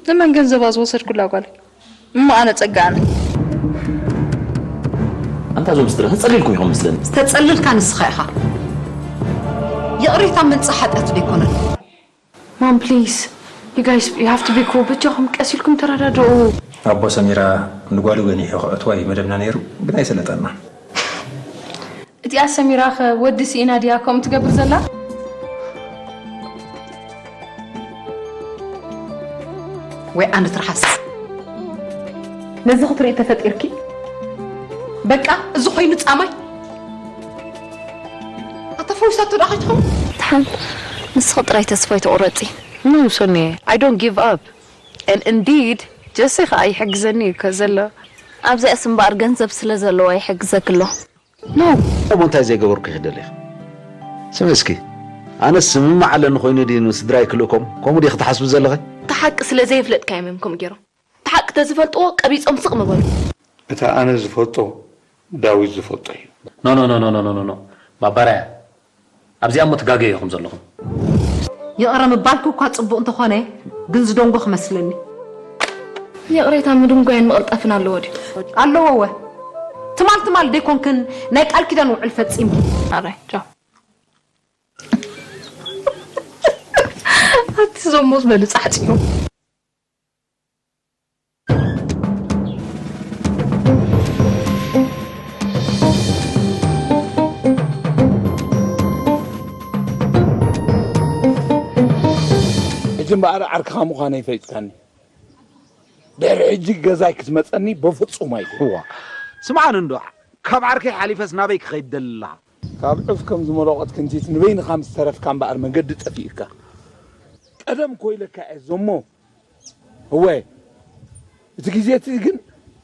ንመን ገንዘባ ዝወሰድኩላ ጓል? እሞ ኣነ ጸጋ ኣነ። ኣንታ እዞም ስድራ ተጸሊልኩም ኢኹም መስለኒ። ዝተጸለልካ ንስኻ ኢኻ። ይቕሬታ ምልጻ ሓጢኣት ዶ ኣይኮነን? Mom, please. You guys, you have to be cool. በጃኹም ቀስ ኢልኩም ተረዳድኡ። ኣቦ ሰሚራ ንጓሉ ገኒሑ ክእትዋ እዩ መደብና ነይሩ፣ ግን ኣይሰለጠና። እቲኣ ሰሚራ ከ ወዲ ስኢና ድያ ከምኡ ትገብር ዘላ? ወይ ኣነ ትርሓስ ነዚ ክትርኢ ተፈጢርኪ? በቃ እዚ ኮይኑ ጻማይ ኣታ ፈዊሳቶ ደኣ ከይትኸውን? ድሓን ንስኺ ጥራይ ተስፋ ኣይትቑረጺ። No, Sonia, I don't give up. And indeed, ጀሲ ኸዓ ይሕግዘኒ እዩ ከ ዘሎ። ኣብዚኣስ እምበኣር ገንዘብ ስለ ዘለዋ ይሕግዘኪ ኣሎ። No. እሞ እንታይ ዘይገበርኩ ይሕደል ኢኺ? ስሚ እስኪ ኣነስ ስምምዕ ኣለኒ ኮይኑ ድዩ ንስድራይ ክልእኮም ከምኡ ድዩ ክትሓስቢ ዘለኺ? እቲ ሓቂ ስለ ዘየፍለጥካዮም እዮም ከምኡ ገይሮም። እቲ ሓቂ ተዝፈልጥዎ ቀቢጾም ስቕ ምበሉ። እቲ ኣነ ዝፈልጦ ዳዊት ዝፈልጦ እዩ። ኖ ኖ ኖ ኖ ኖ ኖ ኖ ማባራያ ኣብዚኣ እሞ ትጋገዩ ኢኹም ዘለኹም። ይቕረ ምባልኩ እኳ ጽቡቕ እንተኾነ ግን ዝደንጎ ክመስለኒ። ይቕሬታ ምድንጓይን ምቕልጣፍን ኣለዎ ድዩ? ኣለዎ ወ ትማል ትማል ደይኮንክን ናይ ቃል ኪዳን ውዕል ፈጺምኪ። ኣራይ ቻው። ኣቲ ዞሞት በሉ ጻሕጺሩ። ሕጂ እምበኣር ዓርክኻ ምዃነይ ፈሊጥካኒ። ድሕሪ ሕጂ ገዛይ ክትመጸኒ በፍጹም ኣይኮን። እዋ ስምዓኒ እንዶ ካብ ዓርከይ ሓሊፈስ ናበይ ክኸይድ ደሊ ኣለኻ? ካብ ዑፍ ከም ዝመለቖት ክንቲት ንበይንኻ ምስ ተረፍካ እምበኣር መንገዲ ጠፊእካ። ቀደም ኮይለካ እየ ዘሞ። እወ እቲ ግዜ እቲ ግን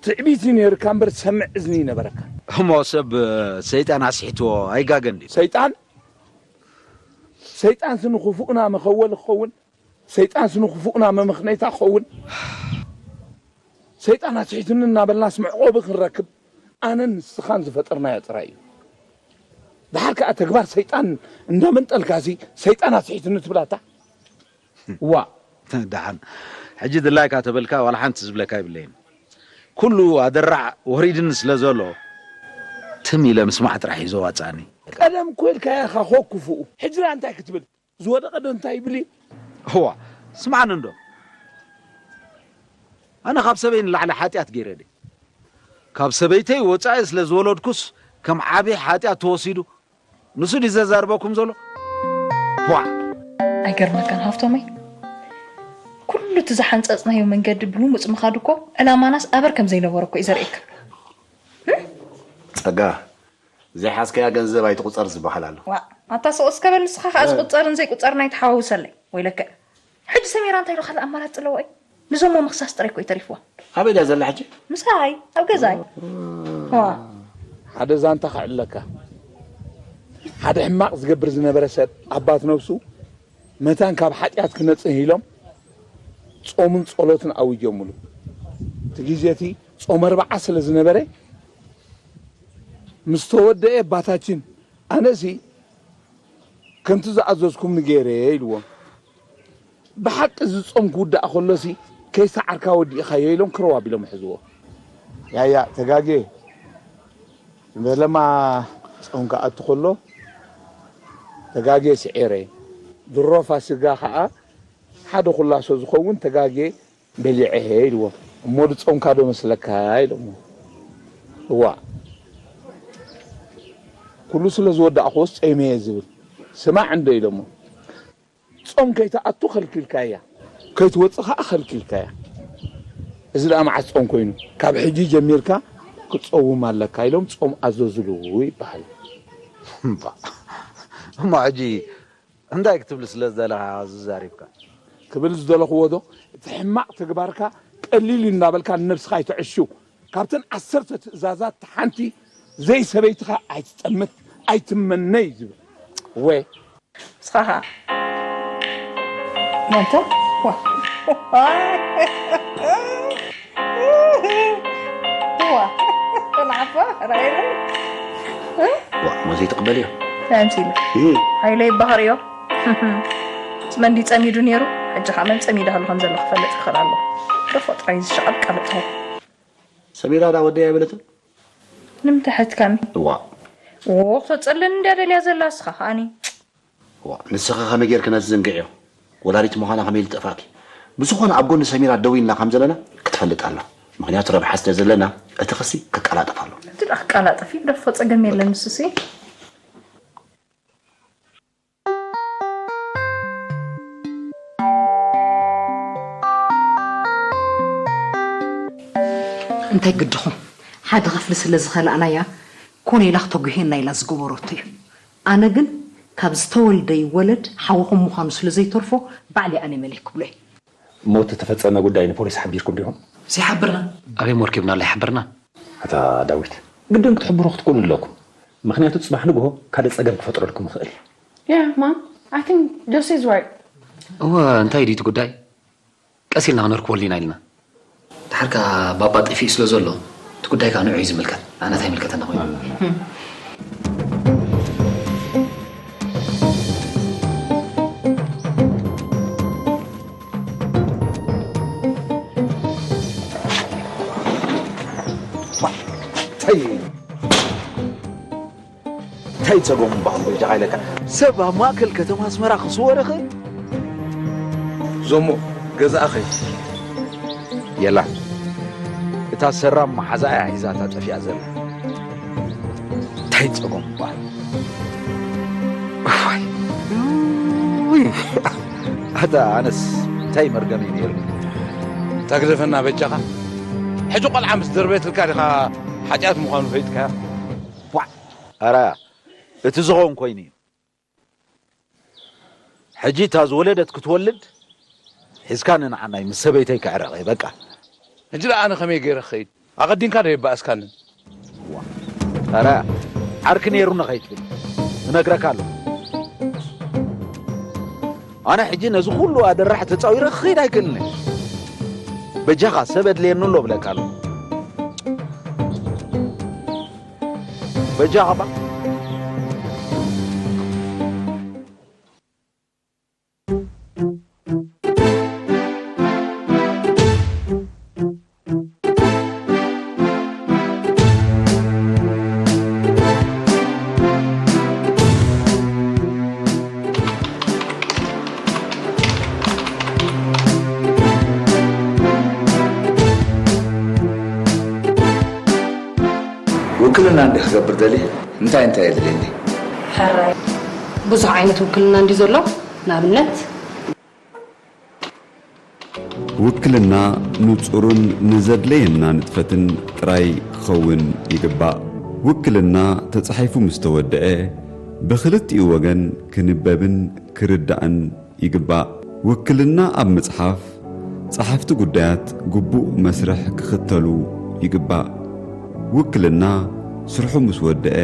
ትዕቢት እዩ ነይርካ እምበር ሰምዕ እዝኒ ይነበረካ። እሞ ሰብ ሰይጣን ኣስሒትዎ ኣይጋገን ድዩ? ሰይጣን ሰይጣንሲ ንኽፉእና መኸወሊ ክኸውን ሰይጣንሲ ንኽፉእና መመኽነይታ ክኸውን ሰይጣን ኣስሒቱኒ እናበልናስ መዕቆቢ ክንረክብ ኣነን ንስኻን ዝፈጠርናዮ ጥራይ እዩ። ደሓር ከኣ ተግባር ሰይጣን እንዳመንጠልካሲ ሰይጣን ኣስሒቱኒ ትብላታ። ዋ ደሓን ሕጂ ድላይካ ተበልካ ዋላ ሓንቲ ዝብለካ ይብለይን። ኩሉ ኣደራዕ ወሪድኒ ስለ ዘሎ ትም ኢለ ምስማዕ ጥራሕ እዩ ዘዋፅኣኒ። ቀደም እኮ ኢልካያ ኢኻ ኮክ ክፉኡ ሕጂ ደኣ እንታይ ክትብል? ዝወደቐ ዶ እንታይ ይብል እዩ? እዋ ስምዓኒ እንዶ ኣነ ካብ ሰበይ ንላዕሊ ሓጢኣት ገይረ ድየ? ካብ ሰበይተይ ወፃኢ ስለ ዝወለድኩስ ከም ዓብዪ ሓጢኣት ተወሲዱ ንሱ ድዩ ዘዛርበኩም ዘሎ? ቧዕ! ኣይገርመካን ሃፍቶመይ፣ ኩሉ እቲ ዝሓንፀፅናዮ መንገዲ ብልሙፅ ምኻዱ እኮ ዕላማናስ ኣበር ከም ዘይነበሮ እኮ እዩ ዘርእየካ። ጸጋ፣ ዘይሓዝካያ ገንዘብ ኣይትቑጸር ዝበሃል ኣሎ። ዋእ፣ ኣታ ስቕ እስከ በል ንስኻ ኸኣ ዝቑጸርን ዘይቁጸርን ኣይትሓዋውሰለይ ወይለከ። ሕጂ ሰሚራ እንታይ ዶ ካልእ ኣማራጺ ኣለዋ እዩ? ንዞሞ ምኽሳስ ጥራይ እኮ እዩ ተሪፍዋ። ኣበይ ድያ ዘላ ሕጂ? ምሳይ፣ ኣብ ገዛይ። ዋ። ሓደ ዛንታ ከዕልለካ። ሓደ ሕማቕ ዝገብር ዝነበረ ሰብ ኣባት ነብሱ መታን ካብ ሓጢኣት ክነጽህ ኢሎም ጾምን ጸሎትን ኣዊጀምሉ። እቲ ግዜ እቲ ጾም ኣርብዓ ስለ ዝነበረ ምስ ተወደኤ ኣባታችን ኣነሲ ከምቲ ዝኣዘዝኩምኒ ገይረ ኢልዎም። ብሓቂ እዚ ጾም ክውዳእ ከሎሲ ከይሰዓርካ ወዲእኻዮ ኢሎም ክረው ኣቢሎም ሕዝዎ። ያያ ተጋጌ በለማ ጾም ክኣቱ ከሎ ተጋጌ ስዒረ ድሮ ፋሲጋ ኸኣ ሓደ ኩላሶ ዝኸውን ተጋጌ በሊዐ ኢልዎም። እሞ ድጾምካ ዶ መስለካ ኢሎሞ። እዋእ ኩሉ ስለ ዝወዳእክዎስ ጸይመየ ዝብል ስማዕ እንዶ ኢሎሞ። ጾም ከይትኣቱ ከልኪልካያ፣ ከይትወጽእ ከኣ ከልኪልካያ። እዚ ደኣ መዓስ ጾም ኮይኑ? ካብ ሕጂ ጀሚርካ ክትጸውም ኣለካ ኢሎም ጾም ኣዘዙሉ ይበሃል። እሞ ሕጂ እንታይ ክትብል ስለ ዝደለኻ ዝዛሪብካ? ክብል ዝደለኽዎ ዶ እቲ ሕማቕ ተግባርካ ቀሊል እዩ እናበልካ ንነብስኻ ኣይተዕሽው። ካብተን ዓሰርተ ትእዛዛት ሓንቲ ዘይሰበይትኻ ኣይትጠምት ኣይትመነይ ዝብል። እወ። ንስኻ ኸኣ መንተ ዋ ዋ ተናዕፋ ራይለ ዋ ሞዘይ ትቕበልዮ ታይምሲሉ ሓይለ ይባኸርዮ መን ድዩ ጸሚዱ ነይሩ ሕጂ ከዓ መምፀ ሚዳ ህሉ ከም ዘሎ ክፈልጥ ይኽእል ኣሎ። ደፎ ጥራይ ዝሸቐብ ቃል እትህብ። ሰሚራ ዳ ወደይ ኣይበለትን? ንምንታይ ሓትካኒ? እዋ። ዎ፣ ክተጸልን እንድያ ደልያ ዘላ እስኻ ከኣኒ። እዋ፣ ንስኺ ከመይ ጌርኪ ነዚ ዝንግዕዮ? ወላዲት ምዃና ከመይ ልጠፍኣኪ? ብዝኾነ ኣብ ጎኒ ሰሚራ ደው ኢልና ከም ዘለና ክትፈልጥ ኣለዋ። ምኽንያቱ ረብሓ ስለ ዘለና እቲ ክሲ ክቀላጠፍ ኣለዎ። እቲ ደኣ ክቀላጠፍ እዩ፣ ደፎ ጸገም የለን ንሱሲ። እንታይ ግድኹም፣ ሓደ ክፍሊ ስለ ዝኸላእናያ ኮነ ኢላ ክተጉህየና ኢላ ዝገበረቶ እዩ። ኣነ ግን ካብ ዝተወልደ ይወለድ ሓውኹም ምዃኑ ስለ ዘይተርፎ ባዕለይ ኣነ መሊእ ክብሎ እየ። ሞት ዝተፈጸመ ጉዳይ ንፖሊስ ሓቢርኩም ዲኹም? ዘይሓበርና። ኣበይ ሞርኪብና ኣይሓበርናን። ኣታ ዳዊት፣ ግድን ክትሕብሩ ክትክእሉ ኣለኩም። ምኽንያቱ ጽባሕ ንግሆ ካልእ ጸገም ክፈጥረልኩም ይኽእል እዩ። Yeah, Mom. I think Jose's right. እወ እንታይ ድዩ እቲ ጉዳይ? ቀስ ኢልና ክነርክበሉ ኢና ኢልና። ድሓር ከኣ ባባ ጠፊኡ ስለ ዘሎ እቲ ጉዳይ ከኣ ንዑ እዩ ዝምልከት። ንዓና እንታይ ይምልከተና ኮይኑ? እንታይ እንታይ ጸገሙ እምበኣር በጃኻ ኢለካ ሰብ ኣብ ማእከል ከተማ ኣስመራ ክስወር ይኽእል? ዞሞ ገዛኣ ኸይድ። የላ እታ ሰራም መሓዛኣ እያ ሒዛታ ጠፊኣ ዘላ። እንታይ ጸገሙ እምበኣር? እዋይ፣ ውይ፣ ኣታ ኣነስ እንታይ መርገም እዩ ነይሩ? እታ ግደፈና በጃኻ። ሕጂ ቆልዓ ምስ ደርበየትልካ ዲኻ ሓጢኣት ምዃኑ ፈሊጥካዮ? ቧዕ! ኣረ እቲ ዝኸውን ኮይኑ እዩ። ሕጂ እታ ዝወለደት ክትወልድ ሒዝካኒ ንዓናይ ምስ ሰበይተይ ክዕረቕ እየ በቃ። ሕጂ ደኣ ኣነ ከመይ ገይረ ክኸይድ? ኣቐዲምካ ዶ የባእስካንን? ኣረ ዓርኪ ነይሩኒ ከይትብል እነግረካ ኣለኹ። ኣነ ሕጂ ነዚ ኩሉ ኣደራሕ ተጻዊረ ክኸይድ ኣይክእልን እየ። በጃኻ ሰብ ኣድልየኒ ኣሎ እብለካ ኣለኹ። በጃኻ እባ። ውክልና እንዲ ክገብር ደልየ እንታይ እንታይ የድልየኒ? ሕራይ ብዙሕ ዓይነት ውክልና እንዲ ዘሎ ንኣብነት ውክልና ንጹርን ንዘድለየና ንጥፈትን ጥራይ ክኸውን ይግባእ። ውክልና ተጻሒፉ ምስ ተወድአ፣ ብኽልቲኡ ወገን ክንበብን ክርዳእን ይግባእ። ውክልና ኣብ ምጽሓፍ፣ ጸሓፍቲ ጉዳያት ግቡእ መስርሕ ክኽተሉ ይግባእ። ውክልና ስርሑ ምስ ወድአ፣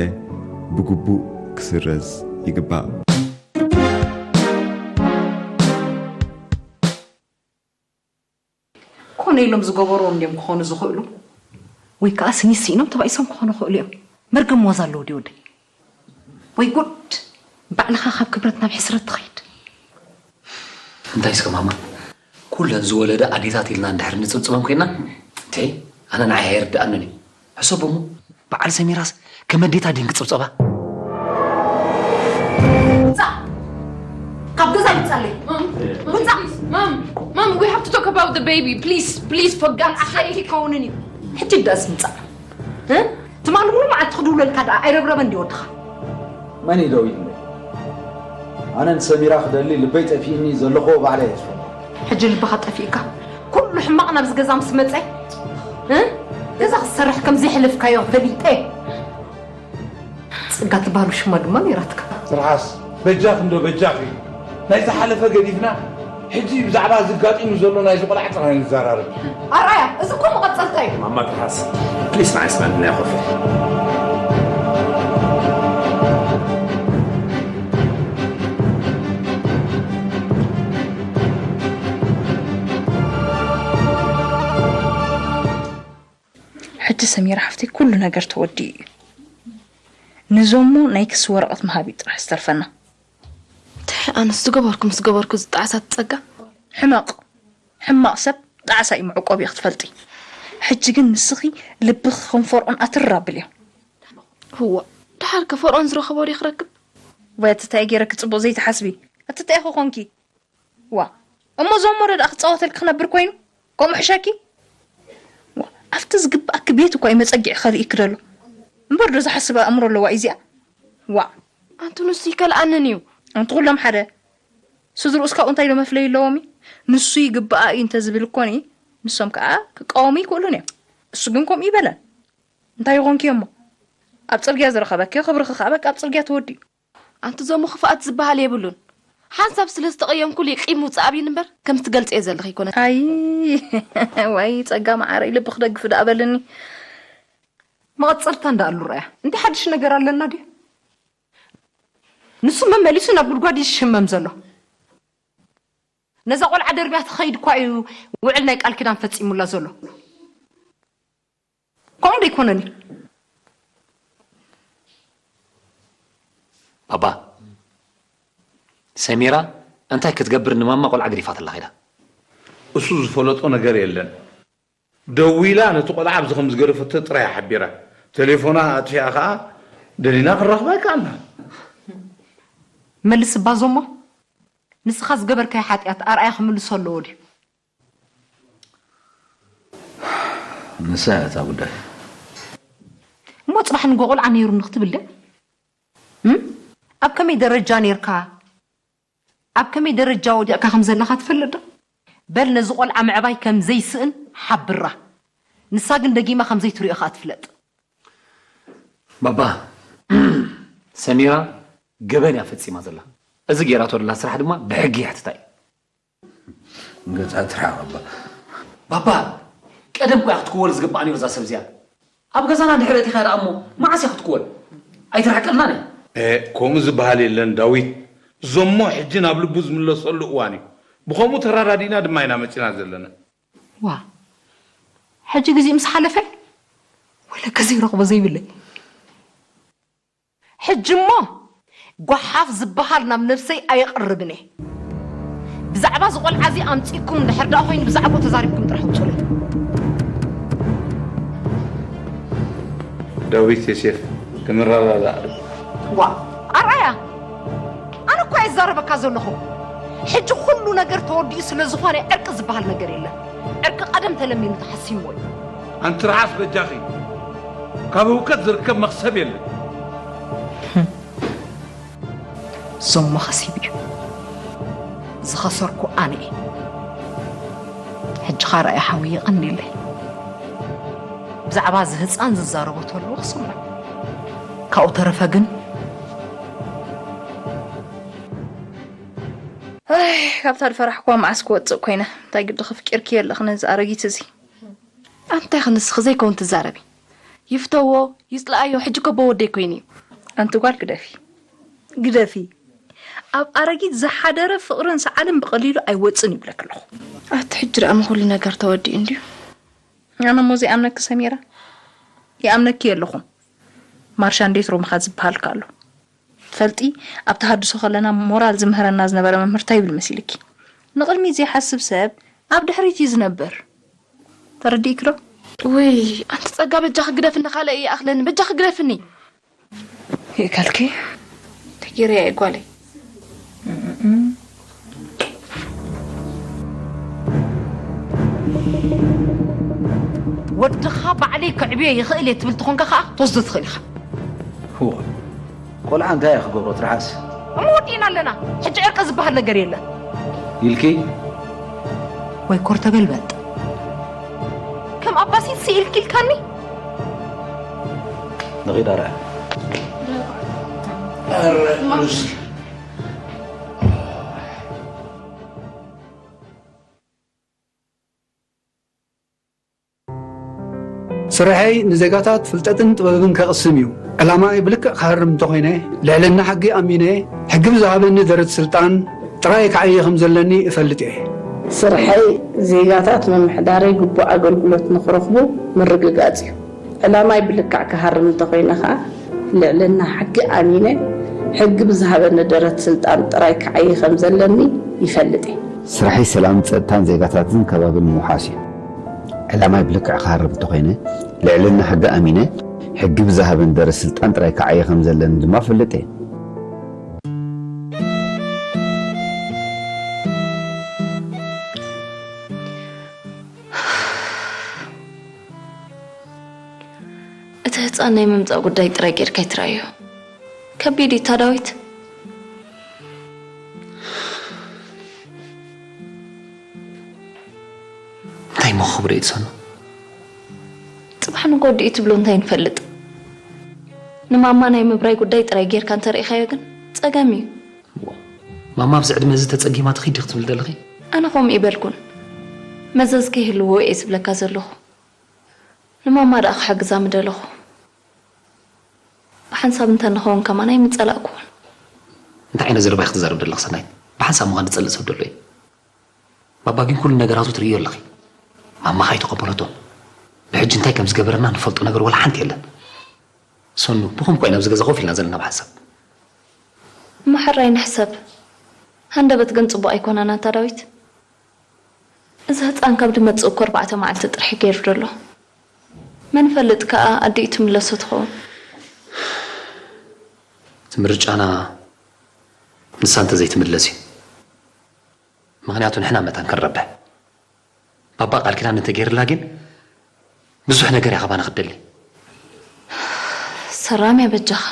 ብግቡእ ክስረዝ ይግባእ። ኮነ ኢሎም ዝገበርዎ እንድዮም ክኾኑ ዝኽእሉ፣ ወይ ከኣ ስኒት ስኢኖም ተባኢሶም ክኾኑ ይኽእሉ እዮም። መርገም ዋዛ ኣለዎ ድዩ ወደይ? ወይ ጉድ! ባዕልኻ ካብ ክብረት ናብ ሕስረት ትኸይድ። እንታይ እስከ ማማ፣ ኩለን ዝወለዳ ኣዴታት ኢልና እንድሕር ንጽብጽበን ኮይና፣ እንተ ኣነ ንዓይ ኣይርድኣንን እዩ። ሕሰቡ እሞ፣ በዓል ሰሚራስ ከም ኣዴታ ድየን ክጽብጸባ? ውጻእ! ካብ ገዛ ውጻለይ! ውጻእ! Mom, Mom, we have to talk about the baby. Please, please, for God's sake. ይከውንን እዩ። ሕጂ ደስ ምጻእ። እ? ትማሊ ሙሉ መዓልቲ ክድውለልካ ደኣ ኣይረብረበን ድዩ ወድኻ? መን እዩ ደው ኢሉለይ? ኣነ ንሰሚራ ክደሊ ልበይ ጠፊእኒ ዘለኽዎ ባዕለይ እየ ዝፈልጦ። ሕጂ ልብኻ ጠፊእካ ኩሉ ሕማቕ ናብዚ ገዛ ምስ መጸ እ? ገዛ ክትሰርሕ ከም ዘይሕለፍካዮ ፈሊጠ። ጽጋ ትበሃል ሽማ ድማ ነይራትካ። ትርሓስ በጃኺ እንዶ በጃኺ ናይ ዝሓለፈ ገዲፍና ሕጂ ብዛዕባ እዚ ኣጋጢሙ ዘሎ ናይዚ ቆልዓ ጥራይ ንዘራረብ። ኣርኣያ እዚ እኮ መቐጸልታ እዩ። ማማ ትርሓስ ፕሊስ ንዓይ ስማዕኒ ናይ ኮፊ። ሕጂ ሰሚራ ሓፍተይ ኩሉ ነገር ተወዲኡ እዩ። ንዞሞ ናይ ክሲ ወረቐት ምሃብ እዩ ጥራሕ ዝተርፈና። ኣነስ ዝገበርኩ ምስ ገበርኩ ዝጠዓሳት ጸጋ። ሕመቕ ሕማቕ ሰብ ጣዕሳ እዩ መዕቆቢ ክትፈልጢ። ሕጂ ግን ንስኺ ልብኺ ከም ፈርዖን ኣትር ኣብልዮ። እዋ፣ ደሓር ከ ፈርዖን ዝረኸቦ ድዩ ክረክብ? ወይ ኣቲ እንታይ ገይረኪ ጽቡቕ ዘይትሓስቢ? ኣቲ እንታይ ኢኺ ኮንኪ? ዋ እሞ እዞም ወረዳ ክጻወተልኪ ክነብር ኮይኑ ከምኡ ሕሸኪ? ዋ ኣብቲ ዝግብኣኪ ቤት እኳ እዩ መጸጊዒ ከልኢኪ ደሎ። እምበር ዶ ዝሓስብ ኣእምሮ ኣለዋ እዚኣ? ዋ ኣንቲ ንሱ ይከልኣንን እዩ። ኣንቲ ኩሎም ሓደ ስድርኡስ ካብኡ እንታይ ዶ መፍለይ ኣለዎም? ንሱ ይግብኣ እዩ እንተዝብል እኮኒ ንሶም ከዓ ክቃወሙ ይክእሉን እዮም። እሱ ግን ከምኡ ይበለን። እንታይ ይኾንኪ እሞ? ኣብ ፅርግያ ዝረኸበኪ ክብርኺ ከዓ በቃ ኣብ ፅርግያ ተወዲኡ። ኣንቲ ዞሞ ክፍኣት ዝበሃል የብሉን። ሓንሳብ ስለ ዝተቐየምኩሉ ይቂም ውፅእ ኣብይን እምበር ከም ትገልፅዮ ዘለኺ ይኮነ። ኣይ ዋይ ፀጋ መዓረይ ልቢ ክደግፍ ደኣ በልኒ። መቐፀልታ እንዳኣሉ ረኣያ እንዲ ሓድሽ ነገር ኣለና ድዩ? ንሱ መመሊሱ ናብ ጉድጓድ ይሽመም ዘሎ። ነዛ ቆልዓ ደርብያ ትኸይድ እኳ እዩ ውዕል ናይ ቃል ኪዳን ፈፂሙላ ዘሎ። ከምኡ ዶ ይኮነን እዩ? ባባ፣ ሰሚራ እንታይ ክትገብር ንማማ ቆልዓ ገዲፋትላ ኸይዳ? እሱ ዝፈለጦ ነገር የለን። ደዊላ ነቲ ቆልዓ ኣብዚ ከም ዝገደፈቶ ጥራይ እያ ሓቢራ። ቴሌፎና ኣጥፊኣ ኸኣ ደሊና ክንረኽባ ኣይከኣልናን። መልስ እባ ዞሞ፣ ንስኻ ዝገበርካዮ ሓጢኣት ኣርኣያ ክምልሶ ኣለዎ ድዩ? ንሳ እያ እታ ጉዳይ። እሞ ጽባሕ ንጎ ቆልዓ ነይሩኒ ክትብል ድያ? እም? ኣብ ከመይ ደረጃ ነይርካ? ኣብ ከመይ ደረጃ ወዲቕካ ከም ዘለኻ ትፈልጥ ዶ? በል ነዚ ቆልዓ ምዕባይ ከም ዘይስእን ሓብራ። ንሳ ግን ደጊማ ከም ዘይትሪኦ ከኣ ትፍለጥ። ባባ፣ ሰሚራ ገበን እያ ፈጺማ ዘላ። እዚ ገይራቶ ዘላ ስራሕ ድማ ብሕጊ ይሕትታ እዩ። ገጻ ትርሓቕ ኣባ። ባባ፣ ቀደም እኮ እያ ክትክወል ዝግባኣ ነይሩ እዛ ሰብ እዚኣ። ኣብ ገዛና እንድሕር ኣቲኻ ደኣ እሞ መዓስ እያ ክትክወል? ኣይትርሕቀልናን እያ። ኤእ፣ ከምኡ ዝበሃል የለን ዳዊት። ዞሞ ሕጂ ናብ ልቡ ዝምለሰሉ እዋን እዩ። ብኸምኡ ተረዳዲእና ድማ ኢና መጺና ዘለና። ዋ፣ ሕጂ ግዜኡ ምስ ሓለፈ ወለከ ዘይረኽቦ ዘይብለይ። ሕጂ እሞ ጓሓፍ ዝበሃል ናብ ነብሰይ ኣየቕርብን እየ። ብዛዕባ እዚ ቆልዓ እዚ ኣምጺእኩም እንድሕር ደኣ ኮይኑ ብዛዕባኡ ተዛሪብኩም ጥራሕ ኣውጹለይ። ዳዊት ዮሴፍ ክንረዳዳእ። ዋ ኣርኣያ ኣነ እኮ እየ ዝዛረበካ ዘለኹ። ሕጂ ኩሉ ነገር ተወዲኡ ስለ ዝኾነ ዕርቂ ዝበሃል ነገር የለን። ዕርቂ ቀደም ተለሚኑ ተሓሲምዎ እዩ። ኣንቲ ርሓስ በጃኺ ካብ ህውከት ዝርከብ መኽሰብ የለን። ዞሞ ኸሲቡ እዩ። ዝኸሰርኩ ኣነ እየ። ሕጂ ኻርኣያ ሓወይ የቐንየለይ። ብዛዕባ እዚ ህፃን ዝዛረቦ ተለዎ ክሰምዖ። ካብኡ ተረፈ ግን ኣይ ካብታ ዝፈራሕኩዋ መዓስ ክወፅእ ኮይነ እንታይ ግዲ ክፍቂርክዮ ኣለኽ ነዚ ኣረጊት እዚ ኣንታይ ክንስኺ ዘይከውን ትዛረቢ ይፍተዎ ይፅልኣዮ ሕጂ ኮ በወደይ ኮይኑ እዩ ኣንቲ ጓል ግደፊ ግደፊ ኣብ ኣረጊት ዝሓደረ ፍቕርን ሰዓልን ብቐሊሉ ኣይወፅን ይብለክ ኣለኹ ኣቲ ሕጂ ደኣ ምኩሉ ነገር ተወዲኡ እንድዩ ኣነ እሞ ዘይኣምነኪ ሰሚራ ይኣምነኪ የለኹን ማርሻ እንዴት ሮምኻ ዝበሃል ኣሎ ትፈልጢ ኣብ ተሃድሶ ከለና ሞራል ዝምህረና ዝነበረ መምህር ታይ ይብል መሲልኪ ንቕድሚት ዘይሓስብ ሰብ ኣብ ድሕሪት እዩ ዝነብር ተረዲእኪ ዶ ውይ ኣንቲ ጸጋ በጃኺ ግደፍኒ ካልእ ይኣኽለኒ በጃኺ ግደፍኒ ይእከልኪ ተጌረያ እየ ጓለይ ወድኻ ባዕለይ ከዕብዮ ይኽእል እየ ትብል ተኾንካ ከዓ ትወስዶ ትኽእል ኢኻ እወ ቆልዓ እንታይ እያ ክገብሮ ትርሓስ እሞ ወዲእና ኣለና ሕጂ ዕርቂ ዝበሃል ነገር የለን ኢልኪ ወይ ኮር ተገልበጥ ከም ኣባሲት ስኢልኪ ኢልካኒ ንኺድ ኣርኣያ ስርሐይ ንዜጋታት ፍልጠትን ጥበብን ከቕስም እዩ። ዕላማይ ብልክዕ ክሃርም እንተኾይነ፣ ልዕልና ሕጊ ኣሚነ፣ ሕጊ ብዝሃበኒ ደረት ስልጣን ጥራይ ክዓዪ ከም ዘለኒ እፈልጥ እየ። ስርሐይ ዜጋታት ምምሕዳረይ ግቡእ ኣገልግሎት ንኽረኽቡ ምርግጋጽ እዩ። ዕላማይ ብልክዕ ክሃርም እንተኾይነ ኸኣ፣ ልዕልና ሕጊ ኣሚነ፣ ሕጊ ብዝሃበኒ ደረት ስልጣን ጥራይ ክዓዪ ከም ዘለኒ ይፈልጥ እየ። ስራሐይ ሰላምን ጸጥታን ዜጋታትን ከባብን ምውሓስ እዩ። ዕላማይ ብልክዕ ክሃርብ እንተኾይነ፣ ልዕልና ሕጊ ኣሚነ፣ ሕጊ ብዝሃበኒ ደረት ስልጣን ጥራይ ክዓዪ ከም ዘለኒ ድማ እፈልጥ እየ። እቲ ህፃን ናይ ምምፃእ ጉዳይ ጥራይ ጌርካ ይትረኣዮ። ከቢድ እዩ እታ ዳዊት። እንታይ እሞ ክኽብሮ እዩ ትሰኑ? ፅባሕ ንጎድኡ ትብሎ እንታይ ንፈልጥ? ንማማ ናይ ምብራይ ጉዳይ ጥራይ ጌርካ እንተርኢኻዮ ግን ፀገም እዩ። ማማ ኣብዚ ዕድመ እዚ ተፀጊማ ትኺድ ዲኺ ትብል ዘለኺ? ኣነ ከምኡ ይበልኩን። መዘዝ ከይህልዎ እየ ዝብለካ ዘለኹ። ንማማ ደኣ ክሕግዛ ምደለኹ። ብሓንሳብ እንተ ንኸውን ከማን ኣይምጸላእኩዎን። እንታይ ዓይነት ዘረባ ኢኺ ትዛረብ ዘለኺ ሰናይት? ብሓንሳብ ምዃን ዝጸልእ ሰብ ደሎ እዩ? ባባ ግን ኩሉ ነገራቱ ትርእዮ ኣለኺ። ማማ ከይተቐበለቶ። ብሕጂ እንታይ ከም ዝገበረና ንፈልጦ ነገር ወላ ሓንቲ የለን። ሰኑ፣ ብኹም ኮይና ኣብዚ ገዛ ኮፍ ኢልና ዘለና ብሓንሳብ። እሞ ሕራይ ንሕሰብ። ሃንደበት ግን ጽቡቕ ኣይኮነን ኣንታ ዳዊት። እዚ ህጻን ካብ ድመጽእ እኮ ኣርባዕተ መዓልቲ ጥርሒ ገይሩ ደሎ። መን ፈልጥ ከኣ ኣዲኡ ትምለሶ ትኸውን። እቲ ምርጫና ንሳ እንተዘይትምለስ እዩ። ምኽንያቱ ንሕና መታን ክንረብሕ። ባባ ቃል ኪዳን እንተገይርላ ግን ብዙሕ ነገር እያ ካባና ክትደሊ። ሰራም እያ በጃኻ።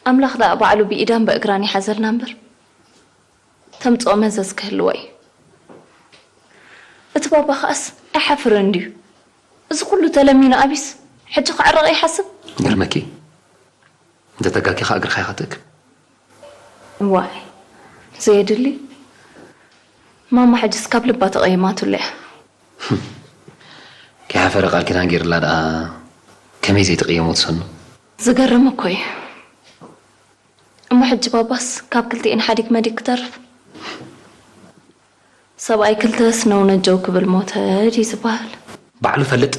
ኣምላኽ ደኣ ባዕሉ ብኢዳን ብእግራን ይሓዘልና እምበር ተምጽኦ መዘዝ ክህልዎ እዩ። እቲ ባባ ኸኣስ ኣይሓፍርን ድዩ? እዚ ኩሉ ተለሚኑ ኣቢስ ሕጂ ክዕረቕ ይሓስብ? ይገርመኪ፣ እንተ ተጋጊኻ እግርኻ ኢኻ ትእክብ። እዋይ፣ ዘየድሊ። ማማ ሕጅስ ካብ ልባ ተቐይማትሉ እያ። ከይሓፈረ ቃል ኪዳን ገይርላ ደኣ ከመይ ዘይትቕየሞ ትሰኑ? ዝገርም እኮ እዩ። እሞ ሕጂ ባባስ ካብ ክልቲኤን ሓዲግ መዲግ ክተርፍ? ሰብኣይ ክልተ ስነው ነጀው ክብል ሞተ ድዩ ዝበሃል? ባዕሉ ፈልጥ፣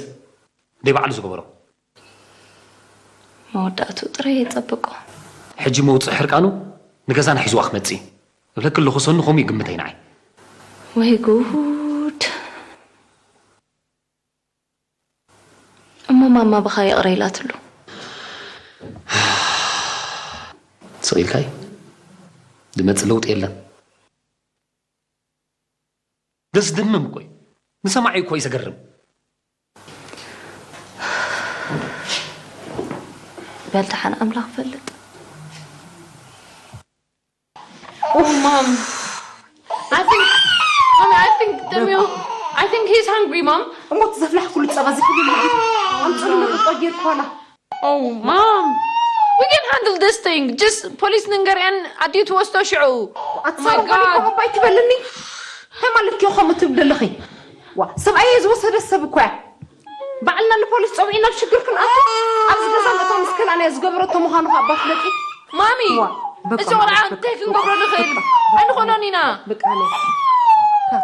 ደይ ባዕሉ ዝገበሮ። መወዳእቱ ጥራይ የጸብቆ። ሕጂ መውጽእ ሕርቃኑ ንገዛና ሒዝዋ ክመጽእ እዩ። እብለኪ ኣለኹ ሰኑ ከምኡ ይግምተይ ንዓይ። ወይ ጉድ። እሞ ማማ ብኻ ይቕረ ኢላትሉ። ስቕ ኢልካይ ድመጽእ ለውጢ የለን። ደስ ድምም እኮ እዩ። ንሰማዒ እኮ እዩ ዘገርም። በል ደሓን ኣምላኽ ፈልጥ። Oh, mom. I think, mommy, I think the meal. I think he's hungry, mom. እሞ እቲ ዘፍላሕኩሉ ጸባ እዚ ክብል ኣምጽሉ መጠጦ ጌርኳላ። Oh, mom. We can handle this thing. Just ፖሊስ ንንገርያን ኣዲኡ ትወስዶ ሽዑ። ኣትሳርፋኒ God. እኮ ባይ ትበልኒ። እንታይ ማለት ኪዮ ከምኡ ትብል ዘለኺ? ዋ፣ ሰብኣየ ዝወሰደ ሰብ እኮ እያ። ባዕልና ንፖሊስ ጸውዒና ኣብ ሽግር ክንኣቱ፣ ኣብዚ ገዛ ምእታው ምስ ከላእናዮ ዝገበረቶ ምዃኑ ከኣ እባ ፍለጢ። ማሚ፣ ዋ፣ በቃ እዚ ቆልዓ ማለት፣ እንታይ በቃ፣ ክንገብሮ ንኽእል? በቃ፣ ኣይንኽእሎን ኢና። በቃ፣ ኣነ፣ ካ-፣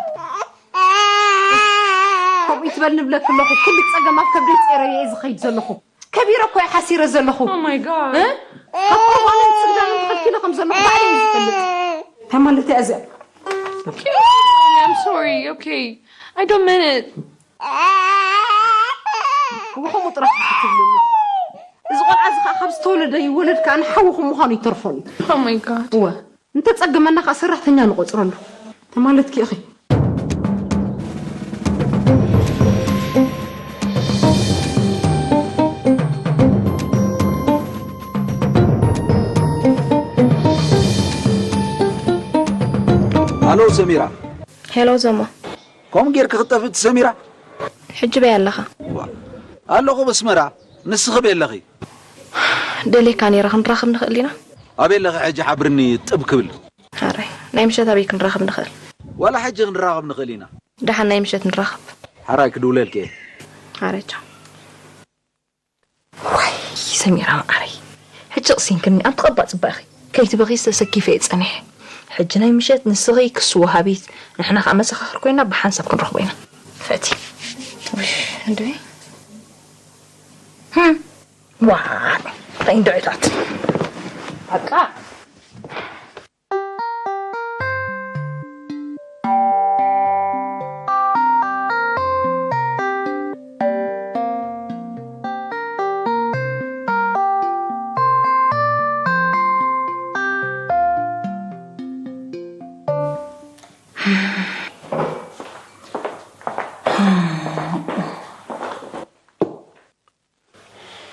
ከምኡ ይትበል ንብለኪ ኣለኹ። ኩሉ ጸገም ኣብ ከብደይ ጸይረዮ እየ ዝኸይድ ዘለኹ። ከቢረ እኮ እየ ሓሲረ ዘለኹ። Oh my God. እ? ካብ ቁርባንን ስግዳንን ተኸልኪለ ከም ዘለኹ ባዕለይ እየ ዝፈልጥ። እንታይ ማለት እያ እዚኣ? Okay, I'm sorry. Okay. I don't mean it. እወ፣ ከምኡ ጥራሕ ክትብልኒ። እዚ ቆልዓ እዚ ከዓ ካብ ዝተወለደ ይወለድ ከዓ ንሓውኹም ምዃኑ ይተርፎን እዩ። Oh my God. እወ፣ እንተጸገመና ከዓ ሰራሕተኛ ንቖጽረሉ። ተማለትኪ ኢኺ። ኣሎ ሰሚራ። ሄሎ ዘሞ። ከምኡ ጌርኪ ክትጠፍኢ ትሰሚራ? ሕጂ በይ ኣለኻ? ዋ፣ ኣለኹ ኣብ ኣስመራ። ንስኺ በይ ኣለኺ? ደልየካ ነይረ፣ ክንራኸብ ንኽእል ኢና? ኣበይ ኣለኺ ሕጂ ሓብርኒ ጥብ ክብል። ሓራይ፣ ናይ ምሸት ኣበይ ክንራኸብ ንኽእል? ዋላ ሕጂ ክንራኸብ ንኽእል ኢና። ደሓን ናይ ምሸት ንራኸብ። ሓራይ ክድውለልኪ እየ። ሓራይ ቻው። ዋይ ሰሚራ መዓረይ፣ ሕጂ ቅሲንክኒ። ኣንቲ ቀባጽ እባ ኢኺ። ከይትበኺ ዝተሰኪፈ እየ ጸኒሐ። ሕጂ ናይ ምሸት ንስኺ ክሱ ወሃቢት፣ ንሕና ከኣ መሰኻኽር ኮይና ብሓንሳብ ክንረኽቦ ኢና። ፈቲ። ውሽ፣ እንድዒ። ህም። ዋይ፣ እንታይ እንድዒታት። በቃ።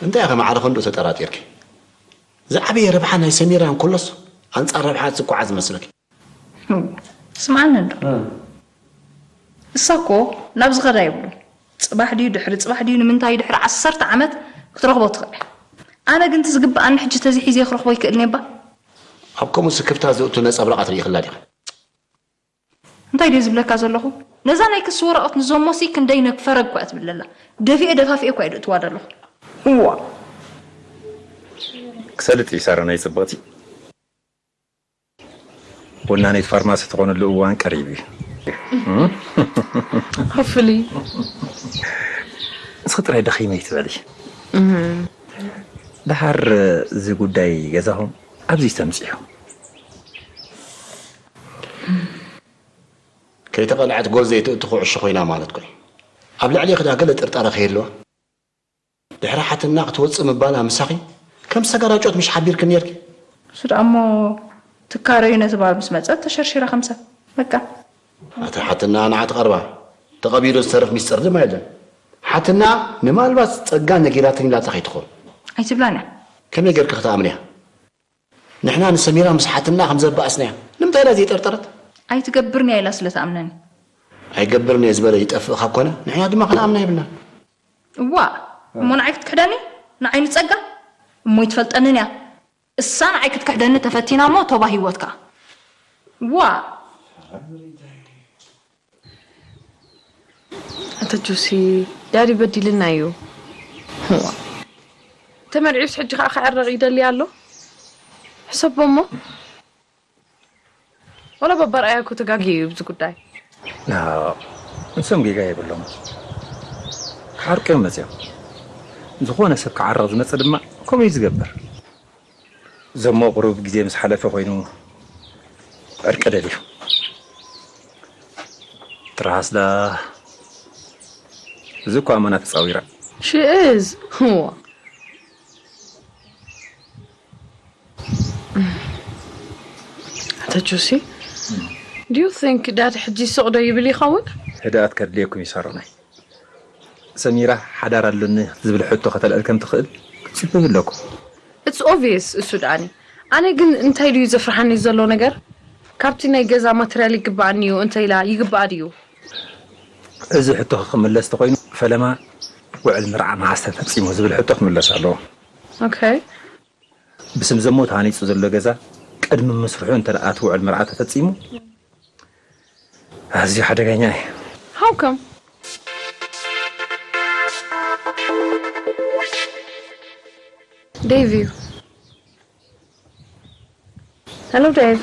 እንታይ ኢኺ ማዕረ ክንድኡ ተጠራጢርኪ? ዝዓበየ ረብሓ ናይ ሰሚራ እንከሎስ ኣንጻር ረብሓ ዝጓዓዝ መስለኪ? ስምዓኒ እንዶ፣ እሳ እኮ ናብ ዝኸዳ የብሉ። ጽባሕ ድዩ ድሕሪ ጽባሕ ድዩ ንምንታይ ድሕሪ ዓሰርተ ዓመት ክትረኽቦ ትኽእል። ኣነ ግን እቲ ዝግብኣኒ ሕጂ ተዚ ሒዘ ክረኽቦ ይክእልኒ እባ። ኣብ ከምኡ ስክፍታ ዘእቱ ነጸብራቓት ርኢኽላ ዲኻ? እንታይ ድየ ዝብለካ ዘለኹ? ነዛ ናይ ክሲ ወረቐት ንዞሞሲ ክንደይ ነክፈረግ እኳ እያ ትብል ዘላ። ደፊኤ ደፋፊኤ እኳ እየ ደእትዋ ዘለኹ። እዋ። ክሰልጥ እዩ ሳሮናይ ጽብቕቲ። ወናኒት ፋርማሲ ትኾነሉ እዋን ቀሪቡ እዩ። Hopefully. እስኺ ጥራይ ደኺመ ይትበሊ። ደሓር እዚ ጉዳይ ገዛኹም ኣብዚ ተምፅሑ። ከይተቐልዐት ጎል ዘይትእቲ ኩዕሾ ኮይና ማለት ኮይ ኣብ ልዕሊ ክዳ ገለ ጥርጣረ ከይህልዋ ድሕሪ ሓትና ክትወፅእ ምባላ ምሳኺ ከም ሰጋራጮት ምሽ ሓቢርክን ነርኪ። እሱ ደኣ እሞ ትካረዩ ነቲ ባር ምስ መጸት ተሸርሺራ ከም ሰብ በቃ። ኣቲ ሓትና ንዓ ትቐርባ ተቐቢሉ ዝተርፍ ሚስጥር ድማ የለን። ሓትና ንማልባት ጸጋ ነጊራትኒ ላታ ከይትኾን። ኣይትብላን እያ። ከመይ ገርኪ ክትኣምንያ? ንሕና ንሰሚራ ምስ ሓትና ከም ዘባኣስናያ ንምንታይ ኢላ ዘይጠርጠረት? ኣይትገብርን እያ ኢላ ስለ ትኣምነኒ። ኣይገብርን እየ ዝበለ ይጠፍእ ካብ ኮነ ንሕና ድማ ክንኣምና የብልናን። እዋ እሞ ንዓይ ክትክሕደኒ? ንዓይ ንጸጋ እሞ ይትፈልጠንን እያ። እሳ ንዓይ ክትክሕደኒ ተፈቲና እሞ ቶባ ህይወትካ። ዋ ኣታ ጆሲ ዳዲ በዲልና እዩ። ተመርዒስ ሕጂ ከዓ ክዕረቕ ይደሊ ኣሎ። ሕሰቦ እሞ ወላ በበርኣያ እኮ ተጋጊ እዩ ብዚ ጉዳይ። ንሶም ጌጋ የብሎም። ክሓርቁ እዮም መፅኦም። ዝኾነ ሰብ ክዓረቕ ዝመፅእ ድማ ከምኡ እዩ ዝገብር። ዘሞ ቁሩብ ግዜ ምስ ሓለፈ ኮይኑ ዕርቂ ደልዩ። ትርሃስ ዳ እዚ እኮ ኣመና ተፃዊራ። She is. ኣታ ጆሲ do you think ዳድ ሕጂ ስቕ ዶ ይብል ይኸውን? ህድኣት ከድልየኩም ይሳሮናይ። ሰሚራ ሓዳር ኣለኒ ዝብል ሕቶ ከተልዕል ከም ትኽእል ክትጽበዩ ኣለኩም። It's obvious እሱ ደኣኒ። ኣነ ግን እንታይ ድዩ ዘፍርሓኒ ዘሎ ነገር? ካብቲ ናይ ገዛ ማተርያል ይግበኣኒ እዩ እንተ ኢላ ይግበኣ ድዩ? እዚ ሕቶ ክምለስ ተኾይኑ ፈለማ ውዕል ምርዓ መዓስ ተፈጺሙ ዝብል ሕቶ ክምለስ ኣለዎ። Okay. ብስም ዘሞ ተሃኒፁ ዘሎ ገዛ ቅድሚ ምስርሑ እንተ ደኣ እቲ ውዕል መርዓ ተፈፂሙ ኣዝዩ ሓደገኛ እዩ። How come? Dave እዩ። Hello, Dave.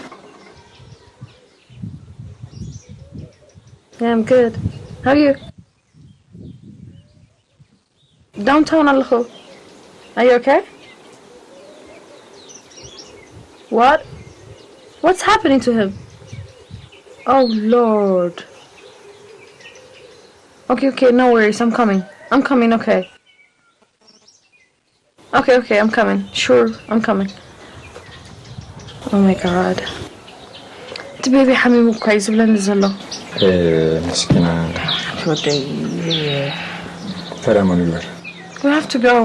Yeah, I'm good. How are you? Downtown ኣለኹ. Are you okay? What? What's happening to him? Oh, Lord. Okay, okay, no worries. I'm coming. I'm coming, okay. Okay, okay, I'm coming. Sure, I'm coming. Oh my god. እቲ ቤቢ ሓሚሙ እኮ እዩ ዝብለኒ ዘሎ። ምስኪና ወደይ ሰላም ንግበር። We have to go.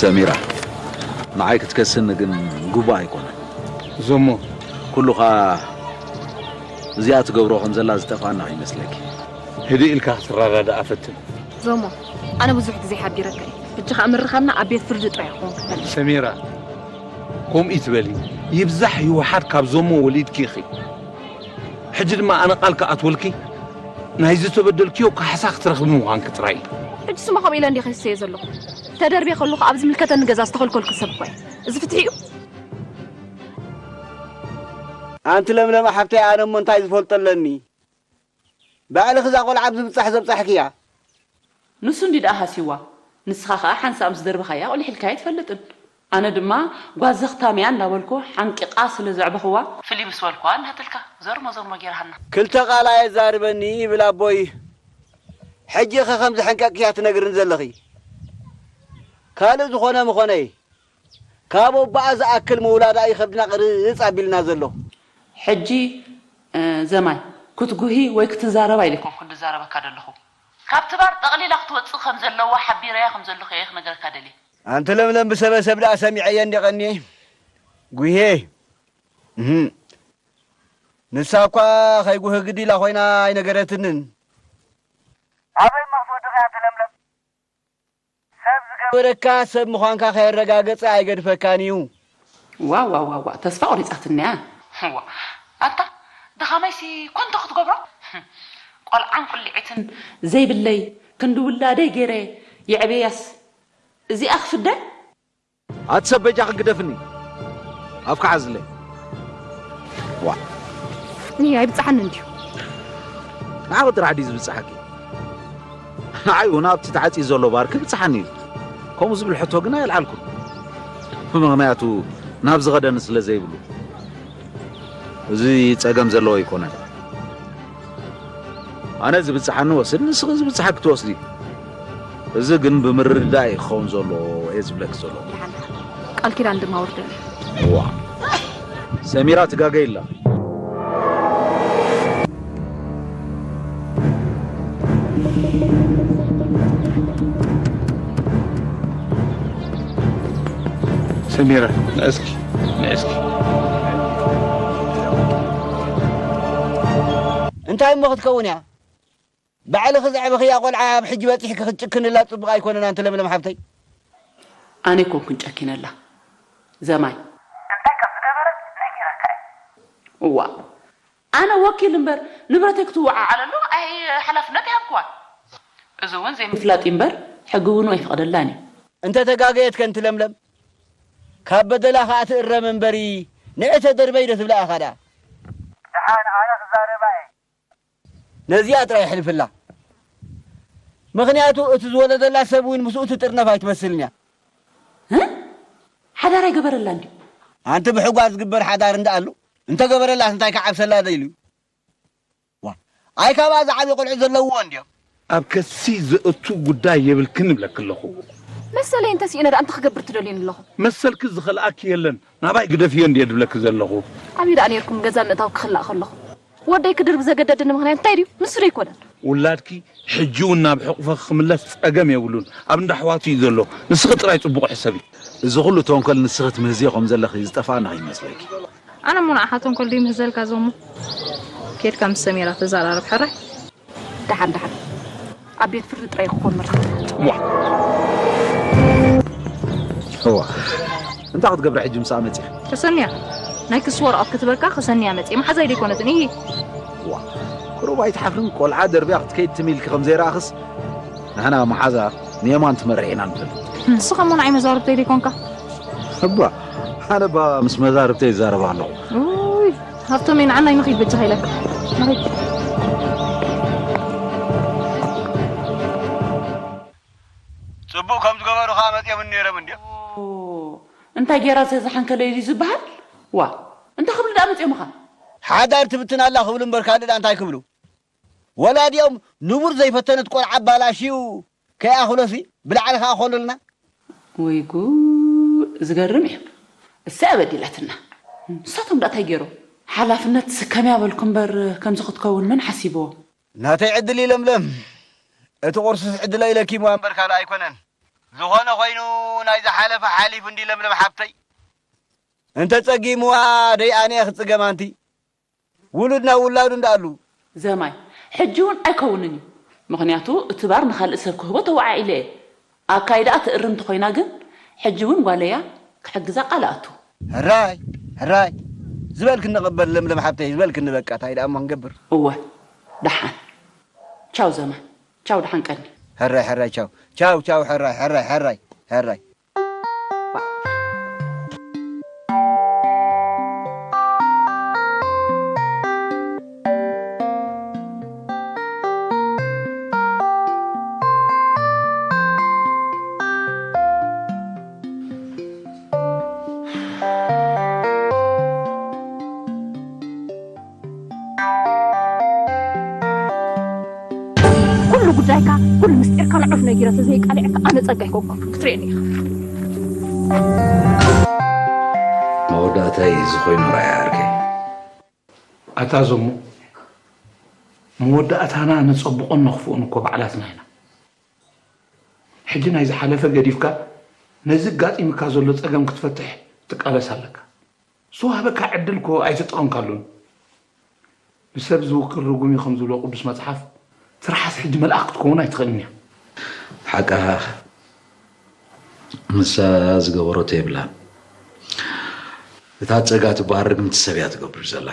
ሰሚራ ንዓይ ክትከስኒ ግን ግቡእ ኣይኮነን። ዞሞ ኩሉ ኸኣ እዚኣ ትገብሮ ከም ዘላ ዝጠፍኣና ይመስለኪ። ህድእ ኢልካ ክትረዳዳኣ ፈትን። ዞሞ ኣነ ብዙሕ ግዜ ሓቢረካ እየ። ሕጂ ኸኣ ምርኻብና ኣብ ቤት ፍርዲ ጥራይ ክኸውን ክፈል። ሰሚራ ከምኡ ይትበሊ ይብዛሕ ይውሓድ ካብ ዞሞ ወሊድኪ ኢኺ። ሕጂ ድማ ኣነ ቃል ክኣትወልኪ ናይ ዝተበደልክዮ ካሕሳ ክትረኽቢ ምዃንኪ ጥራይ እዩ። ሕጂ ስማ ከምኡ ኢለ እንድየ ከሲሰዮ ዘለኹ። ተደርብየ ከለኹ ኣብ ዝምልከተኒ ገዛ ዝተኸልከልኩ ሰብ እኮ እየ። እዚ ፍትሒ እዩ? ኣንቲ ለምለም ሓፍተይ ኣነ እሞ እንታይ ዝፈልጦ ኣለኒ ባዕልኺ እዛ ቆልዓ ኣብ ዝብጻሕ ዘብጻሕክያ። ንሱ እንዲ ደኣ ሃስይዋ ንስኻ ኸኣ ሓንሳእ ምስ ደርበኻያ ቁሊሕ ኢልካያ ኣይትፈልጥን። ኣነ ድማ ጓል ዘኽታም እያ እንዳበልኩ ሓንቂቓ ስለ ዘዕበኽዋ፣ ፍልይ ምስ በልኩዋ እናሃተልካ ዘርሞ ዘርሞ ጌርሃና። ክልተ ቃል ኣየዛርበኒ ይብል ኣቦይ። ሕጂ ኸ ከም ዝሐንቀቅክያ ትነግርኒ ዘለኺ? ካልእ ዝኾነ ምኾነይ፣ ካብ ኣቦኣ ዝኣክል ምውላዳ እዩ ከብድና ቅርጽ ኣቢልና ዘሎ። ሕጂ፣ እ፣ ዘማይ፣ ክትጉሂ ወይ ክትዛረባ ኢለ ኣይኮንኩን ዝዛረበካ ዘለኹ። ካብቲ ባር ጠቕሊላ ክትወጽእ ከም ዘለዋ ሓቢረያ ከም ዘለኹ እየ ክነግረካ ደልየ። ኣንቲ ለምለም፣ ብሰበ ሰብ ደኣ ሰሚዐየ እንዲ ቀንየ። ጉሄ። እህም። ንሳ እኳ ከይጉህ ግዲ ኢላ ኮይና ኣይነገረትንን። ኣበይ እሞ ክትወድቕ እያ ኣንቲ ለምለም? ሰብ ዝገበረካ ሰብ ምዃንካ ከየረጋገጸ ኣይገድፈካን እዩ። ዋው፣ ዋው፣ ዋው፣ ዋው፣ ተስፋ ቆሪጻትኒ እያ። ዋ፣ ኣታ ድኻመይሲ ኮንቶ ክትገብሮ? ቆልዓን ቁልዒትን ዘይብለይ ክንዲ ውላደይ ገይረ የዕበያስ እዚኣ ክፍደ? ኣቲ ሰብ በጃኺ ግደፍኒ። ኣፍካ ሓዝለይ። ዋ። እይ፣ ኣይብጽሓኒ እንድዩ። ንዓኺ ጥራሕ ድዩ ዝብጽሓኪ? ንዓይ እውን ኣብቲ ተዓጽዩ ዘሎ ባር ክብጽሓኒ እዩ። ከምኡ ዝብል ሕቶ ግን ኣየልዓልኩን። ምኽንያቱ ናብ ዝኸደኒ ስለ ዘይብሉ። እዚ ጸገም ዘለዎ ኣይኮነን። ኣነ ዝብጽሓኒ ወስድ፣ ንስኺ ዝብጽሓኪ ትወስዲ። እዚ ግን ብምርድዳእ እዩ ክኸውን ዘለዎ እየ ዝብለኪ ዘለኹ። ቃል ኪዳን ድማ ወርደኒ። እዋ፣ ሰሚራ ትጋገይ ኣላ። ሰሚራ፣ ንእስኪ፣ ንእስኪ። እንታይ እሞ ክትከውን እያ? ባዕልኺ ዘዕበኽያ ቆልዓ ኣብ ሕጂ በጺሕኪ ክትጭክንላ ጽቡቕ ኣይኮነን፣ ኣንቲ ለምለም ሓብተይ። ኣነ ኣይኮንኩን ጨኪነላ፣ ዘማይ። እንታይ ከም ዝገበረት ነጊረካ እየ። እዋ፣ ኣነ ወኪል እምበር ንብረተይ ክትወዓዓለሉ ኣይ ሓላፍነት ኣይሃብክዋን። እዚ እውን ዘይምፍላጥ እምበር ሕጊ እውን ኣይፈቕደላን እዩ። እንተ ተጋገየት ከንቲ ለምለም፣ ካብ በደላ ኸኣ ትእረም እምበሪ፣ ንዒ ተደርበይ ዶ ትብላ ኢኻ ደኣ? ደሓን ኣነ ክዛረባ እየ። ነዚኣ ጥራይ የሕልፍላ። ምኽንያቱ እቲ ዝወለደላ ሰብ እውን ምስኡ ትጥርነፍ ኣይትመስልን እያ። እ? ሓዳር ኣይገበረላን ድዩ? ኣንቲ ብሕጓ ዝግበር ሓዳር እንዳ ኣሉ፣ እንተገበረላስ እንታይ ክዓብሰላ ደይሉ? ዋ፣ ኣይ ካብኣ ዝዓብዩ ቆልዑ ዘለውዎ እንድዮም። ኣብ ከሲ ዘእቱ ጉዳይ የብልክን እብለኪ ኣለኹ። መሰለይ እንተስኢነ ደኣ እንታይ ክገብር ትደልዩኒ ኣለኹም? መሰልኪ ዝኸልኣኪ የለን፣ ናባይ ግደፍዮ እንድየ ዝብለኪ ዘለኹ። ኣበይ ደኣ ነይርኩም ገዛ ምእታው ክኽላእ ከለኹ? ወደይ ክድርብ ዘገደደኒ ምኽንያት እንታይ ድዩ? ንሱ ዶ ኣይኮነን? ውላድኪ ሕጂ እውን ናብ ሕቑፈኺ ክምለስ ጸገም የብሉን። ኣብ እንዳ ኣሕዋቱ እዩ ዘሎ። ንስኺ ጥራይ ጽቡቕ ሕሰቢ። እዚ ኩሉ ተንኮል ንስኺ ትምህዝዮ ከም ዘለኺ ዝጠፍኣና ከይመስለኪ። ኣነ እሞ ንዓኻ ተንኮል ድዩ ምህዘልካ ዞሞ? ኬድካ ምስ ሰሜራ ተዛራረብ ሕራይ። ደሓን ደሓን። ኣብ ቤት ፍርዲ ጥራይ ክኾን መርሓ። ዋ። እዋ። እንታይ ክትገብሪ ሕጂ ምሳኣ መጺኻ? ከሰንያ። ናይ ክሲ ወረቐት ክትበካ ከሰንያ መጺአ። መሓዛይ ደይኮነትን። ኢሂ። ዋ። ቁሩብ ኣይትሓፍርን? ቆልዓ ደርብያ ክትከይድ ትም ኢልኪ ከም ዘይረኣኽስ ንሕና መሓዛ ንየማን ትመርሕ ኢና ንፈልጥ። ንስኻ እሞ ንዓይ መዛርብተይ ደይኮንካ? እባ፣ ኣነ እባ ምስ መዛርብተይ ይዛረብ ኣለኹ። ኡይ፣ ሃብቶም ንዓናይ ንኺድ በጃኻ ኢለካ። ንኺድ። ጽቡቕ ከም ዝገበሩ ኸኣ መጺኦም ነይሮም እንድዮም። ኦ፣ እንታይ ጌራ ዘዝሓንከለይ ድዩ ዝበሃል? ዋ፣ እንታይ ክብሉ ደኣ መጺኦም ኸ? ሓዳር ትብትን ኣላ ክብሉ እምበር ካልእ ደኣ እንታይ ክብሉ? ወላዲኦም ንቡር ዘይፈተነት ቆልዓ ኣባላሽዩ ከይኣኽሎሲ ብላዕሊ ከኣ ኮሉልና። ወይ ጉድ፣ ዝገርም እዩ። እሰይ ኣበዲላትና። ንሳቶም ደኣ እንታይ ገይሮም? ሓላፍነት ትስከምያ በልኩ እምበር ከምዚ ክትከውን መን ሓሲብዎ? ናተይ ዕድል እዩ ለምለም። እቲ ቁርስስ ዕድለይ ኢለኪ እሞ እምበር ካልእ ኣይኮነን። ዝኾነ ኮይኑ ናይ ዝሓለፈ ሓሊፉ እንዲ ለምለም ሓብተይ። እንተ ጸጊምዋ ደይ ኣነ እየ ክጽገም ኣንቲ። ውሉድ ናብ ውላዱ እንዳኣሉ። ዘማይ፣ ሕጂ እውን ኣይከውንን እዩ። ምኽንያቱ እቲ ባር ንኻልእ ሰብ ክህቦ ተወዓኢለ እየ። ኣካይዳኣ ትእርም እንተኾይና ግን፣ ሕጂ እውን ጓለያ ክሕግዛ ቃል እኣቱ። ሕራይ፣ ሕራይ። ዝበልክኒ ቅበል ለምለም ሓብተይ፣ ዝበልክኒ በቃ፣ እንታይ ደኣ እሞ ክንገብር? እወ፣ ደሓን። ቻው ዘማይ፣ ቻው ደሓን ቀኒ። ሕራይ፣ ሕራይ፣ ቻው። ቻው፣ ቻው፣ ሕራይ፣ ሕራይ፣ ሕራይ፣ ሕራይ። ጉዳይካ ኩሉ ምስጢርካ ንዑፍ ነጊረ ተዘይቃልዐካ ኣነ ጸጋ ኣይኮንኩን ክትርእየኒ ኢኻ። መወዳእታይ ዝኾይኑ ራእያ ዓርከይ። ኣታ ዘሙ፣ መወዳእታና ነጸብቖን ነኽፍኡን እኮ ባዕላትና ኢና። ሕጂ ናይ ዝሓለፈ ገዲፍካ ነዚ ኣጋጢምካ ዘሎ ጸገም ክትፈትሕ ትቃለስ ኣለካ። ዝወሃበካ ዕድል እኮ ኣይተጠቐምካሉን። ንሰብ ዝውክል ርጉም እዩ ከም ዝብሎ ቅዱስ መጽሓፍ፣ ትርሓስ ሕጂ መልኣኽ ክትከውን ኣይትኽእልን እያ። ሓቃ ንሳ ዝገበረቶ የብላን። እታ ጸጋ ትበሃል ርግምቲ ሰብ እያ ትገብር ዘላ።